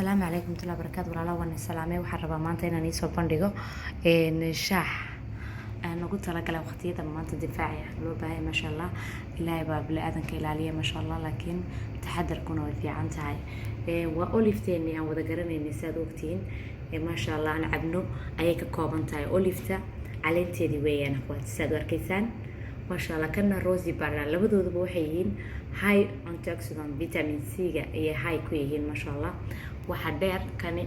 Asalaamu calaykum warahmatullahi wabarakaatu. Walaalaha, waan salaamay. Waxaan rabaa maanta inaan iisoo bandhigo shaax aan ugu talagalay waqtiyada maanta difaaci loo baahaya. Maasha Allah, Ilaahay baa bini-aadanka ilaaliya, maasha Allah, laakiin taxadarkuna way fiican tahay. Waa olifteeni aan wada garanaynay, saad ogtihiin, maasha Allah, aan cabno ayay ka kooban tahay. Olifta caleenteedii weeyaan, akhwaati, saad u arkaysaan, maasha Allah. Kana rosehip baa, labadooduba waxay yihiin high antioxidant, vitamin C-ga ayay high ku yihiin, maasha Allah. Waxa dheer kani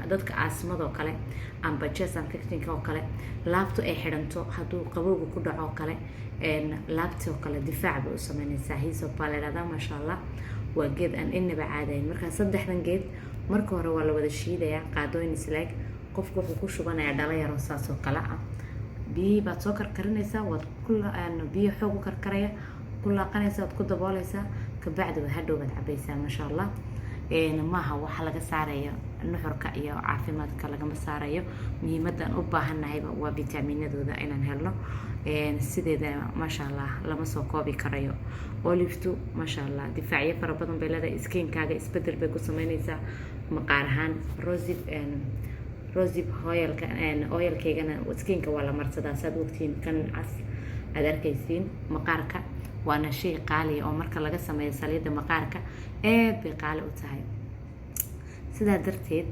dadka asthmadoo kale amba chest infectionka oo kale, laabtu ay xidhanto, hadduu qabowga ku dhaco oo kale, laabti oo kale difaac bay u sameynaysaa. Hyssop baa la idhahdaa, maasha Allah. Waa geed aan inaba caadayn. Marka saddexdan geed marka hore waa la wada shiidayaa, qaadooyin isleeg. Qofku wuxuu ku shubanayaa dhalo yaroo saas oo kale ah. Biyihii baad soo karkarinaysaa, waad ku biyo xoog u karkaraya ku laaqanaysaa, waad ku dabooleysaa, kabacdi waad hadhow baad cabaysaa, maasha Allah. Maaha waxa laga saarayo nuxurka iyo caafimaadka, lagama saarayo. Muhiimadan u baahannahayba waa vitaaminadooda inaan helno. Sideeda, maasha Allah, lama soo koobi karayo. Oliftu, maasha Allah, difaacyo fara badan bay leedahay. Skinkaaga isbedel bay ku sameynaysaa maqaar ahaan. Rosehip oilka, oilkaygana skinka waa la marsadaa, saad ogtihiin. Kan cas aad arkaysiin maqaarka waana shay qaaliya oo marka laga sameeyo saliidda maqaarka aad bay qaali u tahay. Sidaa darteed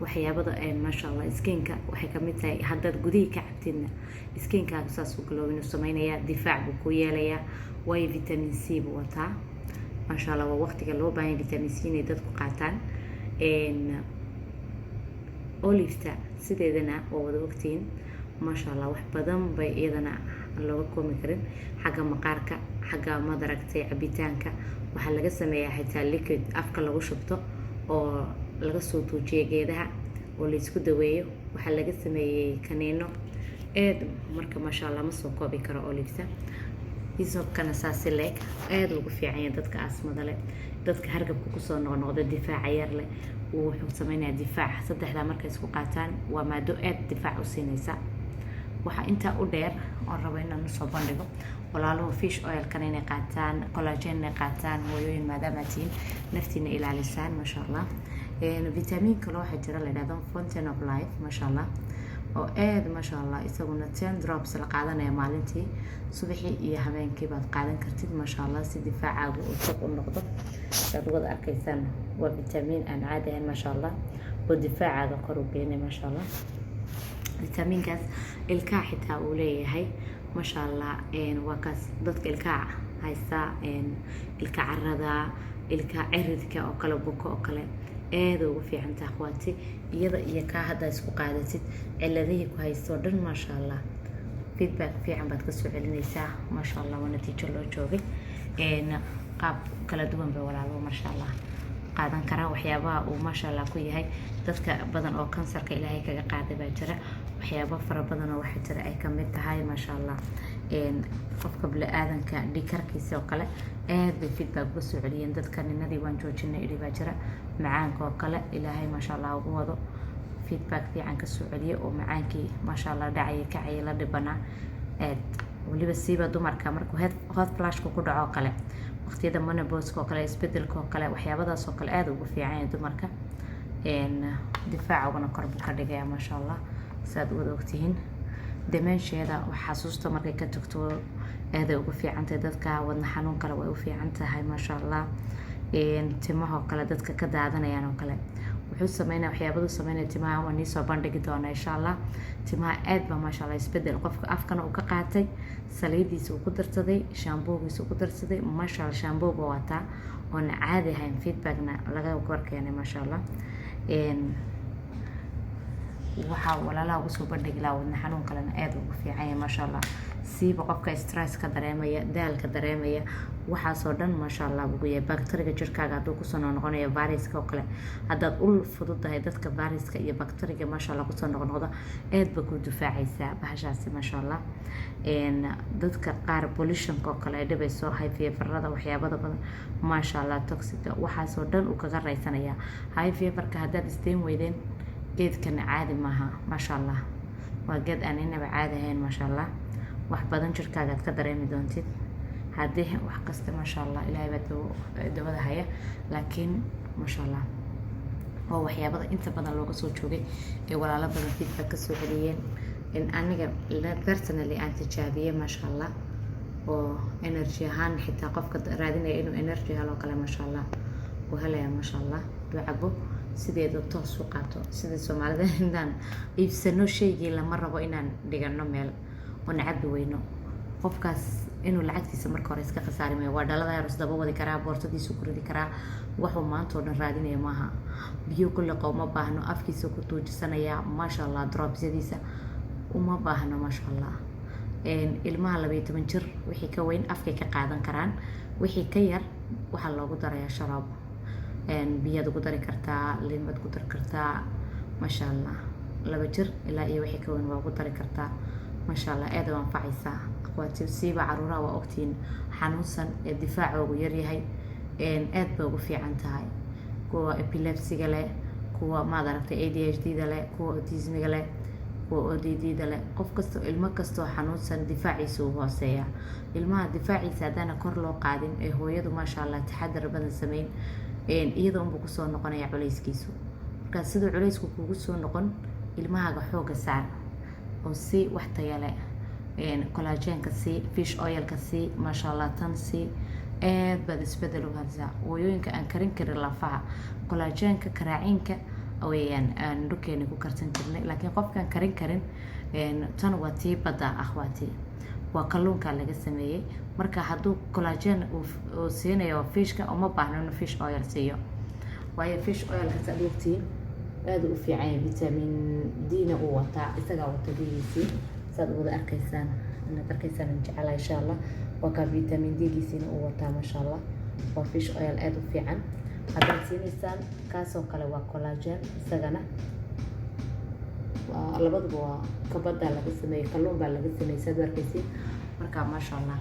waxyaabada, maasha Allah, skinka waxay kamid tahay. Haddaad gudihii ka cabtidna, skinkaaga saas u glowing uu sameynayaa, difaac buu ku yeelayaa, waayo vitamin C buu wataa, maasha Allah. Waa waqtiga loo baahanya vitamin C inay dadku qaataan. Olifta sideedana waa wada ogtihiin, maasha Allah, wax badan bay iyadana looga koomi karin xagga maqaarka, xagga madaragtay cabitaanka. Waxaa laga sameeyaa xitaa liquid afka lagu shubto oo laga soo tuujiyo geedaha oo laysku daweeyo. Waxaa laga sameeyey kaniino aad. Marka, maasha Allah, ma soo koobi karo oliveta. Hyssopkana saasi leeg aada ugu fiican yahay dadka asthmada leh, dadka hargabka kusoo noqnoqda, difaaca yar leh. Wuxuu sameynayaa difaac. Saddexdaa markay isku qaataan, waa maado aad difaac u siinaysa. Waxaa intaa u dheer oon rabo inaan usoo bandhigo walaaluhu fish oilkan inay qaataan, collagen inay qaataan, hooyooyin maadaama tihiin, naftiina ilaalisaan, maasha Allah. Vitamin kale waxaa jira la yidhahdo Fountain of Life, maasha Allah, oo aad, maasha Allah, isaguna 10 drops la qaadanaya maalintii, subaxii iyo habeenkii baad qaadan kartid, maasha Allah, si difaacaagu uu top u noqdo. Saad wada arkaysaan, waa vitamin aan caadi ahayn, maasha Allah, oo difaacaaga kor u geynay, maasha Allah. Vitamiinkaas ilkaha xitaa uu leeyahay, maasha Allah. Waa kaas dadka ilkaha haysta, ilka carada, ilka ciridka oo kale, buko oo kale, aada ugu fiicantaha, akhwaati. Iyada iyo kaa haddaa isku qaadatid, ciladihii ku haystoo dhan, maasha Allah, feedback fiican baad kasoo celinaysaa, maasha Allah. Waa natiijo loo joogay. Qaab kala duwan bay walaalo, maasha Allah, qaadan karaa. Waxyaabaha uu, maasha Allah, ku yahay dadka badan oo kansarka Ilaahay kaga qaaday baa jira. Waxyaabo fara badan oo waxaa jira ay kamid tahay, maasha Allah, qofka bini-aadanka dhiigkarkiisa oo kale aad bay feedback uga soo celiyeen. Dadka ninadii waan joojinay idhi baa jira. Macaanka oo kale Ilaahay, maasha Allah, ugu wado feedback fiican kasoo celiya oo macaankii, maasha Allah, dhacaya kacaya la dhibanaa aad. Weliba siiba dumarka markuu hot flashka ku dhaco oo kale, waqtiyada menopauseka oo kale, isbedelka oo kale, waxyaabadaas oo kale aada ugu fiican yahay dumarka. Difaacugana kor buu ka dhigaya, maasha Allah, saad wada ogtihiin. Dementiada, xasuusta markay ka tagto, aaday ugu fiican tahay. Dadka wadna xanuun kale way u fiican tahay, maasha Allah. Timahoo kale dadka ka daadanayaan oo kale, wuxuu sameynaya, waxyaabadu sameynaya timaha waa nii soo bandhigi doona, insha Allah. Timaha aad baa, maasha Allah, isbedel. Qofka afkana uu ka qaatay, saliidiisa uu ku darsaday, shampoogiisa uu ku darsaday, maasha Allah, shampooga wataa oona caadi ahayn, feedbackna laga kor keenay, maasha Allah. Waxaa walaalaha ugu soo bandhigi lahaa, wadna xanuun kalena aada ugu fiican yahay, maasha Allah, siiba qofka stress ka dareemaya, daalka dareemaya, waxaasoo dhan, maasha Allah, ugu yahay. Bacteriga jirkaaga hadduu kusoo noqnoqonayo, viruska oo kale, haddaad ul fududahay, dadka viruska iyo bacteriga, maasha Allah, kusoo noqnoqdo, aad ba ku difaacaysaa bahashaasi, maasha Allah. Dadka qaar pollutionka oo kale ay dhibayso, high feverada, waxyaabada badan, maasha Allah, toxica, waxaasoo dhan uu kaga raysanaya. High feverka haddaad isdeyn weydeen, geedkana caadi maaha, maasha Allah. Waa geed aan inaba caadi ahayn, maasha Allah. Wax badan jirkaagaad ka dareemi doontid haddii wax kasta, maasha Allah. Ilaahay baa dawada haya, laakiin Maasha Allah, waa waxyaabada inta badan looga soo joogay ee walaalo badan feedback ka soo celiyeen in aniga personally aan tijaabiyey, maasha Allah, oo energy ahaan xitaa qofka raadinaya inuu energy helo kale, maasha Allah, uu helaya, maasha Allah, haduu cabo sideeda toos u qaato. Sida Soomaalida intaan iibsano shaygii lama rabo inaan dhigano meel oon cabi weyno. Qofkaas inuu lacagtiisa marka hore iska khasaari mayo. Waa dhalada yar, isdaba wadi karaa, boorsadiisu ku ridi karaa. Waxuu maanta oo dhan raadinaya maaha. Biyo ku liqo uma baahno, afkiisa ku tuujisanayaa, maasha Allah. Dropsyadiisa uma baahno, maasha Allah. Ilmaha 12 jir wixii ka weyn afkay ka qaadan karaan. Wixii ka yar waxaa loogu darayaa sharaab. Biyaad ugu dari kartaa, liinbaad ku dari kartaa, maasha Allah. 2 jir ilaa iyo wixii ka weyn waa ugu dari kartaa, maasha Allah. Aad u anfacaysaa, akhwaati. Siiba caruuraha, waa ogtihiin, xanuunsan ee difaacoogu yaryahay aad bay ugu fiican tahay. Kuwa epilepsiga leh, kuwa maad aragtay ADHD da leh, kuwa autismiga leh, kuwa ODD da leh, qof kasto, ilmo kastoo xanuunsan difaaciisa uu hooseeya. Ilmaha difaaciisa haddaana kor loo qaadin ee hooyadu, maasha Allah, taxadar badan sameyn, iyada unbuu kusoo noqonaya culayskiisu. Marka siduu culaysku kugu soo noqon, ilmahaaga xooga saar oo si wax taya leh, collagenka sii, fish oilka sii, maasha Allah, tan sii. Aad baad isbedel u hadisaa. Hooyooyinka aan karin karin lafaha, collagenka karaaciinka weeyaan aan dhulkeena ku karsan jirnay, laakiin qofkaan karin karin, tan waa tii badda, akhwaati, waa kalluunka laga sameeyey. Marka hadduu collagen uu siinayo fishka, uma baahno inuu fish oil siiyo, waayo fish oilka, saad ogtiin, aada u fiican yahay. Vitamin D na uu wataa, isagaa wata D-giisii, saad wada arkaysaan, inaad arkaysaan aan jecelahay, insha Allah. Waa kaa vitamin D-giisiina uu wataa, maasha Allah. Waa fish oil aada u fiican haddaad siinaysaan. Kaasoo kale waa collagen isagana, waa labaduba waa kabaddaa laga sameeyey, kalluun baa laga sameeyey, saad u arkaysiin. Marka, maasha Allah,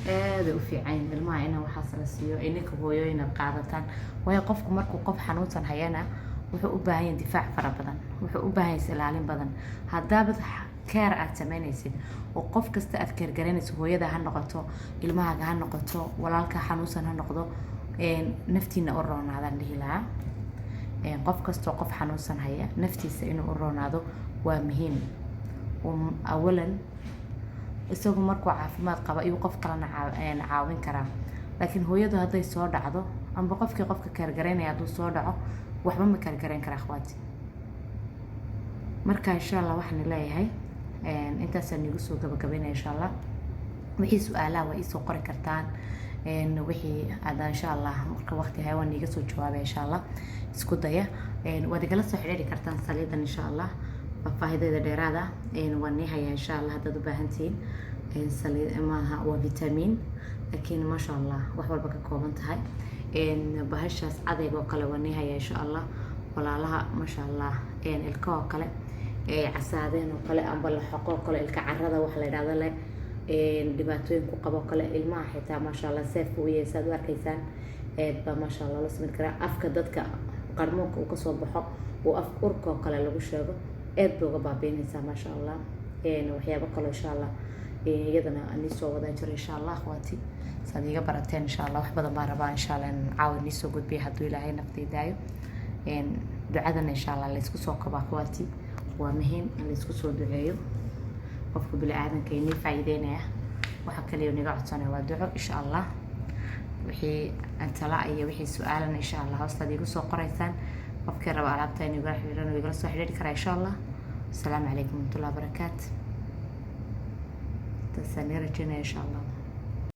aaday u fiican ilmaha inaa waxaas la siiyo. Ininka hooyooyin aad qaadataan, waayo qofku markuu qof xanuunsan hayana wuxuu u baahan yahay difaac fara badan, wuxuu u baahan yahay is-ilaalin badan. Haddaabad care aad samaynaysid oo qof kasta aad care garaynayso, hooyada ha noqoto, ilmahaaga ha noqoto, walaalka xanuunsan ha noqdo, naftiina u roonaadaan dhihi lahaa. Qof kastoo qof xanuunsan haya naftiisa inuu u roonaado waa muhiim. Awalan isagu markuu caafimaad qaba ayuu qof kalena caawin karaa. Laakiin hooyadu hadday soo dhacdo amba qofkii qofka care garaynaya hadduu soo dhaco, waxba ma care garayn kara, akhwaati. Marka, insha Allah, waxaan leeyahay intaasaan iigu soo gabagabaynaya, insha Allah. Wixii su-aalaha waa iisoo qori kartaan. Wixii aada, insha Allah, marka waqti hay waan iiga soo jawaabay, insha Allah. Isku daya, waad igala soo xidhiiri kartaan saliidan, insha Allah. Faahideeda dheeraada waan nii hayaa, insha Allah, haddaad u baahan tihiin. Saliid maaha, waa vitamin, laakiin maasha Allah wax walba ka kooban tahay. Bahashaas cadayg oo kale waa nii hayaa, insha Allah. Walaalaha, maasha Allah, ilka oo kale casaadeen oo kale amba laxoqo oo kale, ilka carada wax la yidhahdo leh, dhibaatooyin ku qabo kale, ilmaha xitaa, maasha Allah, seefka u yahay, saad u arkaysaan baa, maasha Allah, la samayn karaa. Afka dadka qarmuunka uu kasoo baxo uu af urka oo kale lagu sheego, aad bay uga baabiinaysaa, maasha Allah. Waxyaabo kale, insha Allah, iyadana nii soo wadan jiro, insha Allah, akhwaati, saad iga barateen. Insha Allah, wax badan baan rabaa, insha Allah, in caawa nii soo gudbiya hadduu Ilaahay naftii daayo. Ducadana, insha Allah, laysku soo kabo, akhwaati. Waa muhiim in laysku soo duceeyo. Qofka bini aadanka inii faa'iideynaya, waxa kaliya niga codsanaya waa duco, insha Allah. Wixii tala iyo wixii su-aalana, insha Allah, hoostaad iigu soo qoraysaan. Qofkii raba alaabta in igala xidhiidhan igala soo xidhiidhi karaa, insha Allah. Asalaamu calaykum waraxmatullahi wabarakaatu. Intaasaan ii rajeynaya, insha Allah.